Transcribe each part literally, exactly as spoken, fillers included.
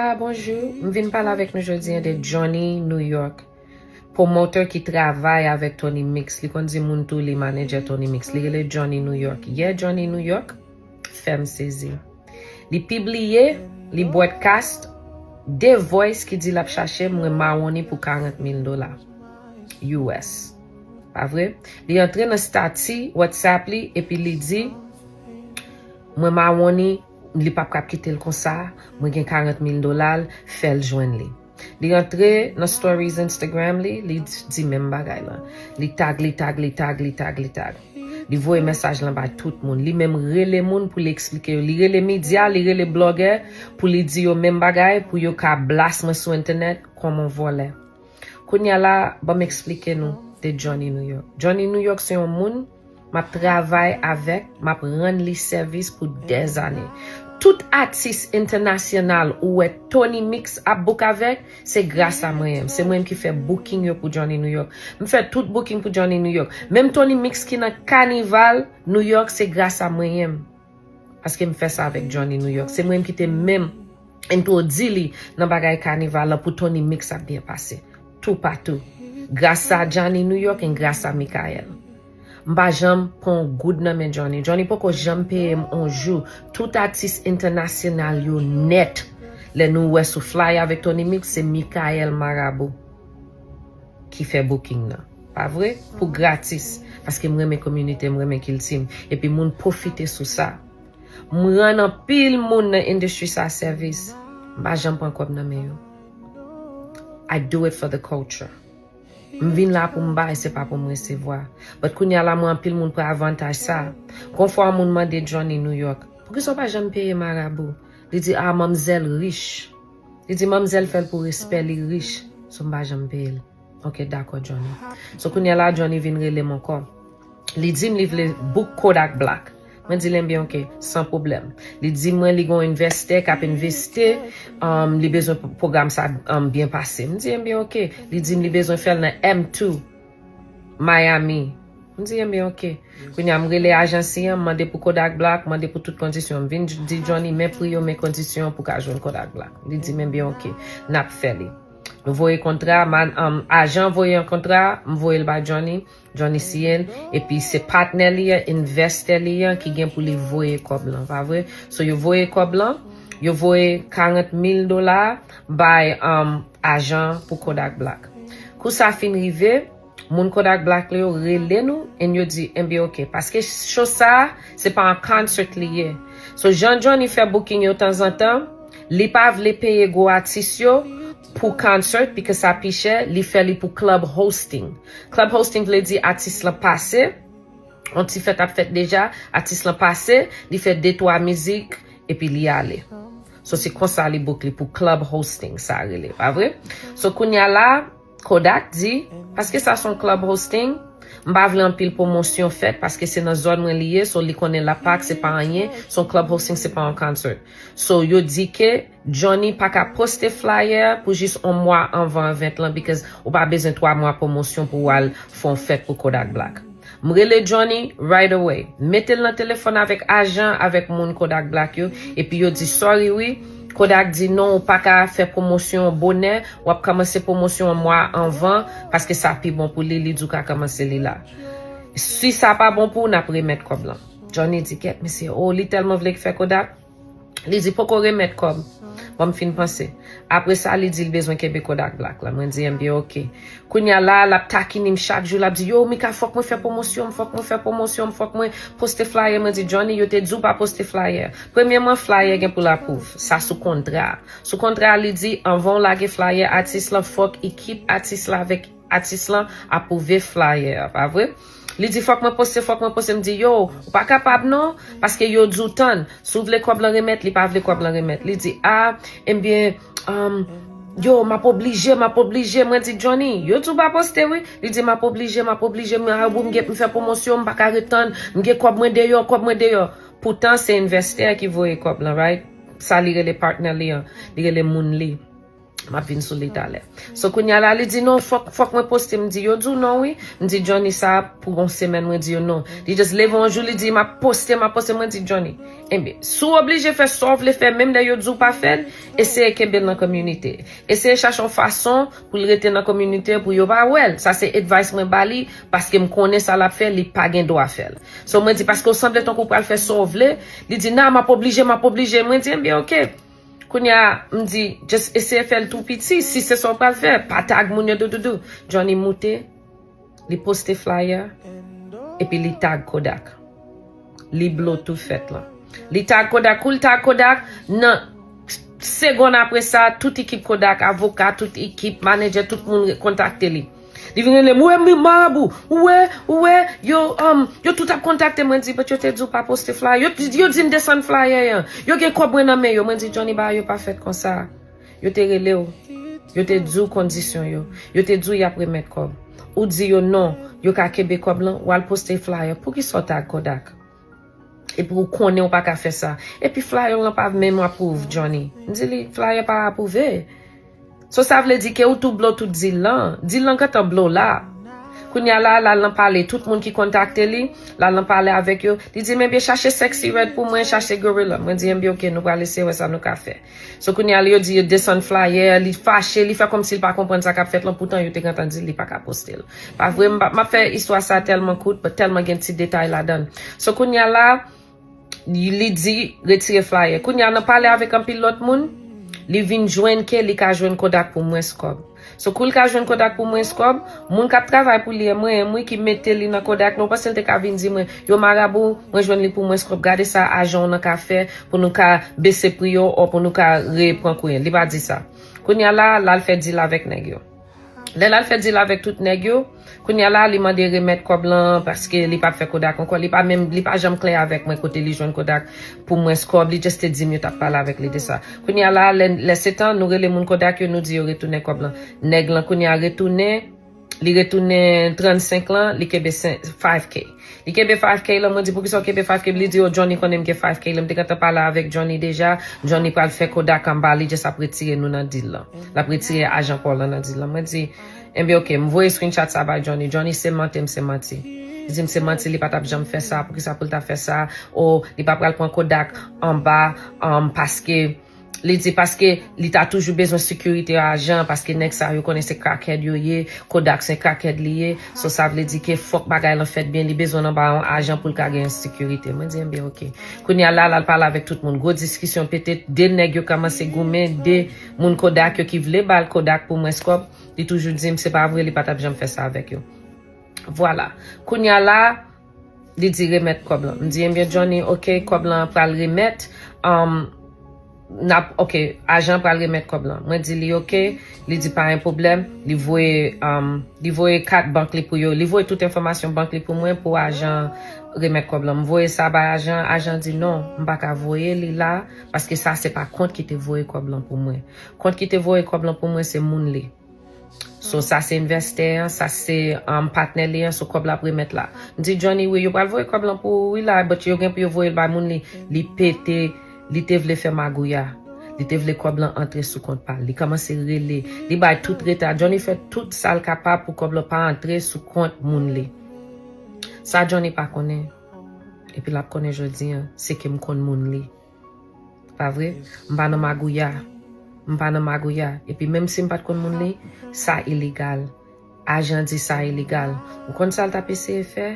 Ah, bonjou, m vin pale avèk nou jodi a de Johnny New York. Pwomotè ki travay avèk Tony Mix. Li konn di moun tou li manadjè Tony Mix. Li rele Johnny New York. Yeah, Johnny New York fè m sezi. Li pibliye, li broadcast de voice ki di l ap chache mwen mawoni pou karant mil dola U S. Pa vre? Li antre nan stati WhatsApp li epi li di, mwen mawoni, li p ap kap kite l konsa, mwen gen karant mil dola l, fè l jwenn li. Li antre nan stories Instagram li, li di menm bagay lan. Li tag, li tag, li tag, li tag, li tag. Li voye mesaj lan bay tout moun. Li menm rele moun pou li eksplike yo. Li rele medya, li rele blogè pou li di yo menm bagay, pou yo ka blas mwen sou entènèt kòm yon vòlè. Kounye a la, ban m eksplike nou de Johnny New York. Johnny New York se yon moun m ap travay avèk, m ap rann li sèvis pou dèzane. Tout atis entènasyonal ou wè Tony Mix ap book avèk, se gras a mwen menm. Se mwen menm ki fè booking yo pou Johnny New York. M fè tout booking pou Johnny New York. Menm Tony Mix ki nan Kanival New York, se gras a mwen menm. Paske m fè sa avèk Johnny New York. Se mwen menm ki te menm entwodui li nan bagay kanival lan pou Tony Mix ap byen pase. Toupatou. Gras a Johnny New York and gras a Michael. M pa janm pran yon goud nan men Johnny. Johnny poko janm peye m yon jou. Tout atis entènasyonal yo nèt. Lè nou wè sou flyer avèk Tony Mix, se Michael Marabou ki fè booking nan. Pa vre? Pou gratis. Paske m renmen kominote m, renmen kilti m. Epi moun pwofite sou sa. M rann anpil moun nan industry sa sèvis. M pa janm pran kòb nan men yo. I do it for the culture. M vin la pou m bay, se pa pou m resevwa. But kounye a la, mwen anpil moun pran avantaj sa. Gon fwa yon moun mande Johnny New York, poukisa w pa janm peye Marabou? Li di, ah, manmzèl rich. Li di, manmzèl fè l pou respè, li rich. So m pa janm peye l. Ok, dakò, Johnny. So kounye a la, Johnny vin rele m ankò. Li di m li vle book Kodak Black. Mwen di l, enben, ok, san pwoblèm. Li di mwen li gon envestè k ap envesti, um, li bezwen p-, pwogram sa, um, byen pase. M di, enben, ok. Li di m li bezwen fè l nan M two, Miami. M di, enben, ok. Kounye a, m rele ajansi an, m mande pou Kodak Black, mande pou tout kondisyon. M vin di Johnny, men pri yo, men kondisyon pou ka jwenn Kodak Black. Li di m, enben, ok, n ap fè li. Nou voye kontra, man, um, ajan voye yon kontra, m voye l bay Johnny. Johnny siyen, epi se patnè li an, envestè li an ki gen pou li voye kòb lan, pa vre? So, yo voye kòb lan, yo voye karant mil dola bay, um, ajan pou Kodak Black. Kou sa fin rive, moun Kodak Black yo rele nou, and yo di, enben, ok, paske show sa, se pa yon concert li ye. So, jan Johnny fè booking yo tanzantan, li pa vle peye gwo atis yo pou concert, because sa pi chè, li fè li pou club hosting. Club hosting vle di atis lan pase, yon ti fèt ap fèt deja, atis lan pase, li fè de twa mizik, epi li ale. So, se konsa li book li pou club hosting, sa rele, pa vre? So, kounye a la, Kodak di, paske sa se yon club hosting, m pa vle anpil pwomosyon fèt, paske se nan zòn mwen li ye, so li konnen la Pak se pa anyen, se yon club hosting, se pa yon concert. So, yo di ke Johnny pa ka poste flyer pou jis yon mwa anvan event lan, because ou pa bezwen twa mwa pwomosyon pou w al fè yon fèt pou Kodak Black. M rele Johnny right away. Mete l nan telefòn avèk ajan, avèk moun Kodak Black yo, epi yo di, sorry wi, Kodak di non, ou pa ka fè pwomosyon bonè, w ap kòmanse pwomosyon yon mwa anvan, paske sa pi bon pou li, li di w ka kòmanse li la. Si sa pa bon pou ou, n ap remèt kòb lan. Johnny di, kèt, mesye, oh, li tèlman vle fè Kodak. Li di, poko remèt kòb. Ban m fin panse. Apre sa, li di l bezwen kenbe Kodak Black la. Mwen di, enben, ok. Kounye a la, l ap takini m chak jou, l ap di, yo, Mika, fòk mwen fè pwomosyon m, fòk mwen fè pwomosyon m, fòk mwen poste flyer. Mwen di, Johnny, yo te di w pa poste flyer. Premyèman, flyer gen pou l apwouve. Sa sou kontra. Sou kontra, li di, anvan w lage flyer atis lan, fòk ekip atis la avèk atis lan apwouve flyer, pa vre? Li di, fòk mwen poste, fòk mwen poste. M di, yo, ou pa kapab non, paske yo di w tann. Si w vle kòb lan remèt, li pa vle kòb lan remèt. Li di, a, enbyen, um, yo, m ap oblije, m ap oblije. Mwen di, Johnny, yo di w pa poste, wi. Li di, m ap oblije, m ap oblije. M a bout, m gen, m fè pwomosyon, m pa ka ret tann. M gen kòb mwen deyò, kòb mwen deyò. Poutan, se envestè ki voye kòb lan, right? Sa li rele partner li an. Li rele moun li. M ap vin sou li talè. So kounye a la, li di non, fòk, fòk mwen poste. M di yo di w non wi. M di Johnny sa pou yon semèn, mwen di yo non. Li just leve yon jou, li di m ap poste, m ap poste, mwen di Johnny. Ebyen, si w oblije fè sa w vle fè, menm lè yo di w pa fè l, eseye kenbe l nan kominote. Eseye chache yon fason pou l rete nan kominote pou yo pa wè l. Sa se advice mwen ba li, paske m konnen sa l ap fè, li pa gen dwa fè l. So mwen di, paske w sanble tankou w pral fè sa w vle, li di nan, m ap oblije, m ap oblije. Mwen di, ebyen, oke. Kounye a, m di, just eseye fè l tou piti, si se sa w pral fè, pa tag moun yo doudoudou. Johnny moute, li poste flyer, epi li tag Kodak. Li blo tout fèt lan. Li tag Kodak, kou l tag Kodak, nan segonn apre sa, tout ekip Kodak, avoka, tout ekip, manedjè, tout moun kontakte li. Li vin rele m, ou wè mi marabou, ou wè, ou wè, yo, um, yo tout ap kontakte mwen, di, but yo te di w pa poste flyer, yo, yo di m desann flyer an, yo gen kòb mwen nan men yo, mwen di, Johnny, bagay yo pa fèt konsa. Yo te rele w, yo te di w kondisyon yo, yo te di w y ap remèt kòb. Ou di yo non, yo ka kenbe kòb lan, w al poste flyer, poukisa w tag Kodak? Epi ou konnen ou pa ka fè sa. Epi flyer lan pa menm apwouve, Johnny. M di li, flyer pa apwouve. So sa vle di ke ou tou blo tout dil lan. Dil lan gentan blo la. Kounye a la, l al nan pale tout moun ki kontakte li, l al nan pale avèk yo. Li di m, ebyen, chache Sexyy Red pou mwen, chache Gorilla. Mwen di, ebyen, oke, nou pral eseye wè sa nou ka fè. So kounye a, li yo di yo desann flyer, li fache, li fè kòmsi l pa konprann sa k ap fèt lan, poutan yo te gentan di l li pa ka poste l. Pa vre, m pa- m ap fè istwa sa tèlman kout, but tèlman gen ti detay ladan l. So kounye a la, li di retire flyer. Kounye a nan pale avèk anpil lòt moun, li vin jwenn ke li ka jwenn Kodak pou mwens kòb. So kou l ka jwenn Kodak pou mwens kòb, moun k ap travay pou li, mwen, mwen ki mete li nan Kodak, non, panse l te ka vin di mwen, yo marabou, mwen jwenn li pou mwens kòb, gade sa ajan w nan ka fè pou nou ka bese pri yo, o pou nou ka repran kouyen. Li pa di sa. Kounye a la, l al fè dil avèk nèg yo. Lè l al fè dil avèk tout nèg yo, kounye a la, li mande remèt kòb lan, paske li p ap fè Kodak ankò. Li pa menm, li pa janm klè avèk mwen kote li jwenn Kodak pou mwens kòb. Li just te di m yo t ap pale avèk li de sa. Kounye a la, lè, lè se tan, nou rele moun Kodak yo, nou di yo retounen kòb lan. Nèg lan kounye a retounen, li retounen trannsenk lan, li kenbe sen- five K. Li kenbe five K lan, mwen di, poukisa w kenbe five K? Li di, o, Johnny konnen m gen five K lan, m te gentan pale avèk Johnny deja, Johnny pral fè Kodak anba, li just ap retire nou nan dil lan. L ap retire ajan pa w lan nan dil lan. Mwen di, enben, oke, m voye screenshot sa bay Johnny. Johnny semante m, se manti. Li di m se manti, li pa t ap janm fè sa, poukisa pou l ta fè sa? O, li pa pral pran Kodak anba, um, paske, li di paske li ta toujou bezwen sekirite ajan, paske nèg sa yo konnen se crackhead yo ye, Kodak se crackhead li ye, so sa vle di ke fòk bagay lan fèt byen, li bezwen anba yon ajan pou l ka gen yon sekirite. Mwen di, enben, oke. Kounye a la, l al pale avèk tout moun. Gwo diskisyon pete, de nèg yo kòmanse goumen, de moun Kodak yo ki vle ba l Kodak pou mwens kòb, li toujou di m se pa vre, li pa t ap janm fè sa avèk yo. Vwala. Kounye a la, li di remèt kòb lan. M di, enben, Johnny, oke, kòb lan pral remèt. Um, n ap, oke, ajan pral remèt kòb lan. Mwen di li, oke, li di pa gen pwoblèm. Li voye, um, li voye kat bank li pou yo. Li voye tout enfòmasyon bank li pou mwen pou ajan remèt kòb lan. M voye sa bay ajan, ajan di non, m pa ka voye li la, paske sa se pa kont ki te voye kòb lan pou mwen. Kont ki te voye kòb lan pou mwen se moun li. So sa se envestè an, sa se, um, patnè li an, so kòb la ap remèt la. M di Johnny, wi, yo pral voye kòb lan pou ou, wi la, but yo gen pou yo voye l bay moun li. Li pete, li te vle fè magouya. Li te vle kòb lan antre sou kont pa l. Li kòmanse rele, li bay tout reta. Johnny fè tout sa l kapab pou kòb lan pa antre sou kont moun li. Sa Johnny pa konnen, epi l ap konnen jodi an, se ke m konn moun li. Pa vre? M pa nan magouya. M pa nan magouya. Epi menm si m pa t konn moun li, sa ilegal. Ajan di sa ilegal. Ou konn sa l t ap eseye fè?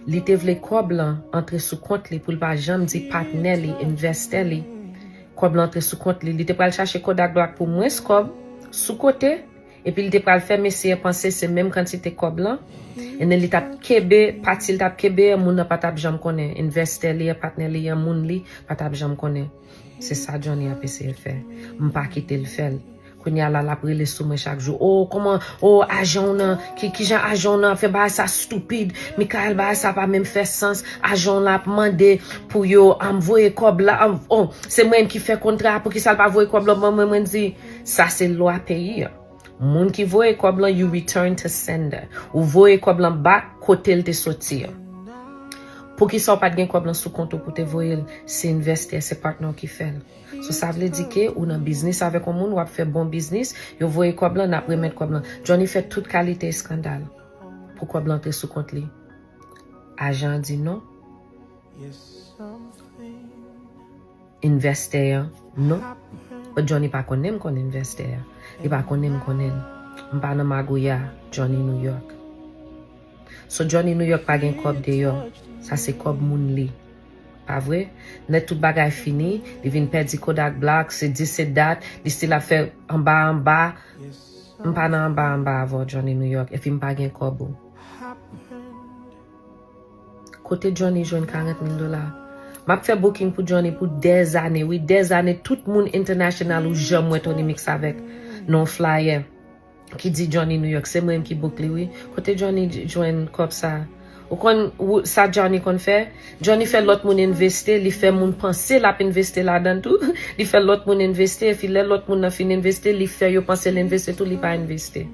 Li te vle kòb lan antre sou kont li pou l pa janm di patnè li, envestè li. Kòb lan antre sou kont li. Li te pral chache Kodak Black pou mwens kòb sou kote. Epi li te pral fè mesye an panse se menm kantite kòb lan. And then li t ap kenbe, pati l t ap kenbe an, moun nan pa t ap janm konnen. Envestè li an, patnè li an, moun li pa t ap janm konnen. Se sa Johnny ap eseye fè. M pa kite l fè l. Kounye a la, l ap rele sou mwen chak jou. O, kòman, o, ajan w nan, ki, kijan ajan w nan ap fè bagay sa stupid? Michael, bagay sa pa menm fè sans. Ajan w lan ap mande pou yo, um, voye kòb la. Um, o, se mwen ki fè kontra, poukisa l pa voye kòb lan ban mwen? Mwen di, sa se lwa peyi an. Moun ki voye kòb lan, you return to sender. Ou voye kòb lan back kote l te soti an. Poukisa w pa t gen kòb lan sou kont ou pou te voye l? Se envestè, se partner w ki fè l. So, sa vle di ke ou nan biznis avèk yon moun, w ap fè bon biznis, yo voye kòb lan, n ap remèt kòb lan. Johnny fè tout kalite eskandal pou kòb lan antre sou kont li. Ajan an di non. Envestè an, non. But Johnny pa konnen m konn envestè an. Li pa konnen m konnen l. M pa nan magouya Johnny New York. So Johnny New York pa gen kòb deyò. Sa se kòb moun li. Pa vre? Lè tout bagay fini, li vin pèdi Kodak Black, se dis se dat, li still ap fè anba anba. M pa nan anba anba avè w Johnny New York, epi m pa gen kòb ou. Kote Johnny jwenn karant mil dola? M ap fè booking pou Johnny pou dèzane, wi, dèzane. Tout moun international ou janm wè Tony Mix avèk nan yon flyer ki di Johnny New York, se mwen menm ki book li, wi. Kote Johnny j- jwenn kòb sa? Ou konn ou- sa Johnny konn fè? Johnny fè lòt moun envesti, li fè moun panse l ap envesti ladan l tou. Li fè lòt moun envesti, epi lè lòt moun nan fin envesti, li fè yo panse l envesti tou, li pa envesti.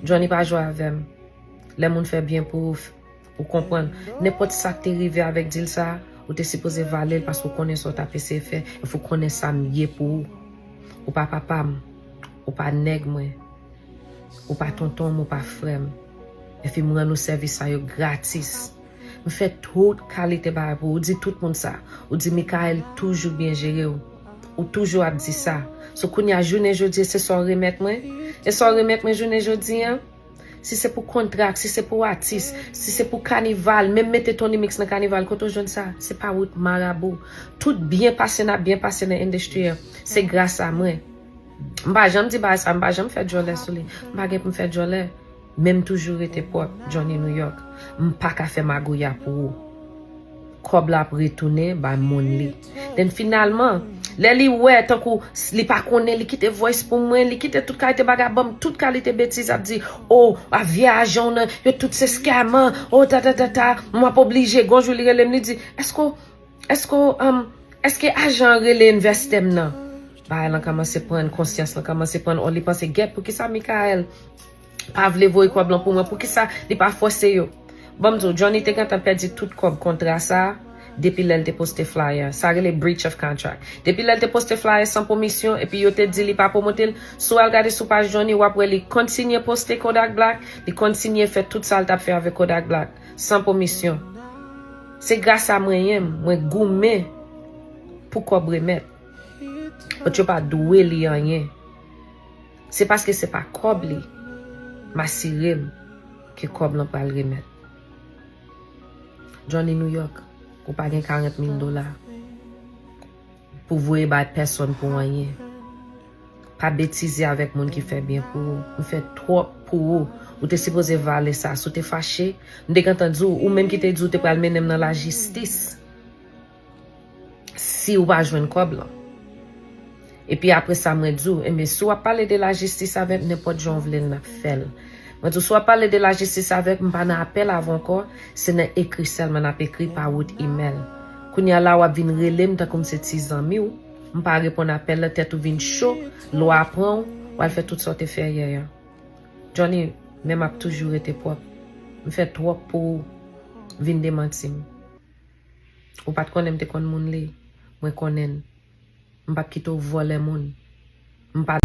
Johnny pa jwe avè m. Lè moun fè byen pou ou, f- ou konprann. Nenpòt sa k te rive avèk dil sa, ou te sipoze vale l paske ou konnen sa w t ap eseye fè, epi ou konnen sa m ye pou ou. Ou pa papa m, ou pa nèg mwen, ou pa tonton m, ou pa frè m. Epi m rann ou sèvis sa yo gratis. M fè tout kalite bagay pou ou. Ou di tout moun sa. Ou di Michael toujou byen jere w. Ou toujou ap di sa. So kounye a jounen jodi a, se sa w remèt mwen? E sa w remèt mwen jounen jodi a? Si se pou kontrak, si se pou atis, si se pou kanival, menm mete Tony Mix nan kanival, kote w jwenn sa? Se pa wout marabou. Tout byen pase n ap byen pase nan endistri an, se gras a mwen. M pa janm di bagay sa, m pa janm fè djòlè sou li. M pa gen pou m fè djòlè. Men m toujou rete pwòp, Johnny New York. M pa ka fè magouya pou ou. Kòb la ap retounen bay moun li. Then finalman, lè li wè tankou s- li pa konnen, li kite voice pou mwen, li kite tout kalite bagay, ban m tout kalite betiz, ap di, oh, a vye ajan w nan, yo tout se scammer, oh, ta ta ta ta, m ap oblije, gon jou li rele m, li di, èske w, èske w, um, èske ajan an rele envestè m nan? Bagay lan kòmanse pran, konsyans lan kòmanse pran, oh, li panse, gèt, poukisa Michael pa vle voye kòb lan pou mwen, poukisa li pa fòse yo? Ban m di w, Johnny te gentan pèdi tout kòb kontra sa a depi lè l te poste flyer. Sa rele breach of contract. Depi lè l te poste flyer san pwomisyon, epi yo te di li pa pwomote l, si w al gade sou paj Johnny, w ap wè li kontinye poste Kodak Black, li kontinye fè tout sa l t ap fè avèk Kodak Black, san pwomisyon. Se gras a mwen, mwen goumen pou kòb remèt. But yo pa dwe li anyen. Se paske se pa kòb li, m asire m ke kòb lan pral remèt. Johnny New York, ou pa gen karant mil dola pou voye bay pèsonn pou anyen. Pa betize avèk moun ki fè byen pou ou. M fè twòp pou ou. Ou te sipoze vale sa. Si w te fache, m te gentan di w, ou menm ki te di w te pral mennen m nan lajistis si w pa jwenn kòb lan. Epi apre sa, mwen di w, enben, si w ap pale de lajistis avè m, nenpòt jan w vle l, n ap fè l. Mwen di w, si w ap pale de lajistis avè m, m pa nan apèl avè w ankò, se nan ekri sèlman n ap ekri pa wout imèl. Kounye a la, w ap vin rele m tankou m se ti zanmi w, m pa reponn apèl la, tèt ou vin cho, lwa pran w, w al fè tout sa w te fè yè a. Johnny, men m ap toujou rete pwòp. M fè twòp pou ou vin demanti m. Ou pa t konnen m te konn moun li, mwen konnen l. M p ap kite w vòlè moun. M pa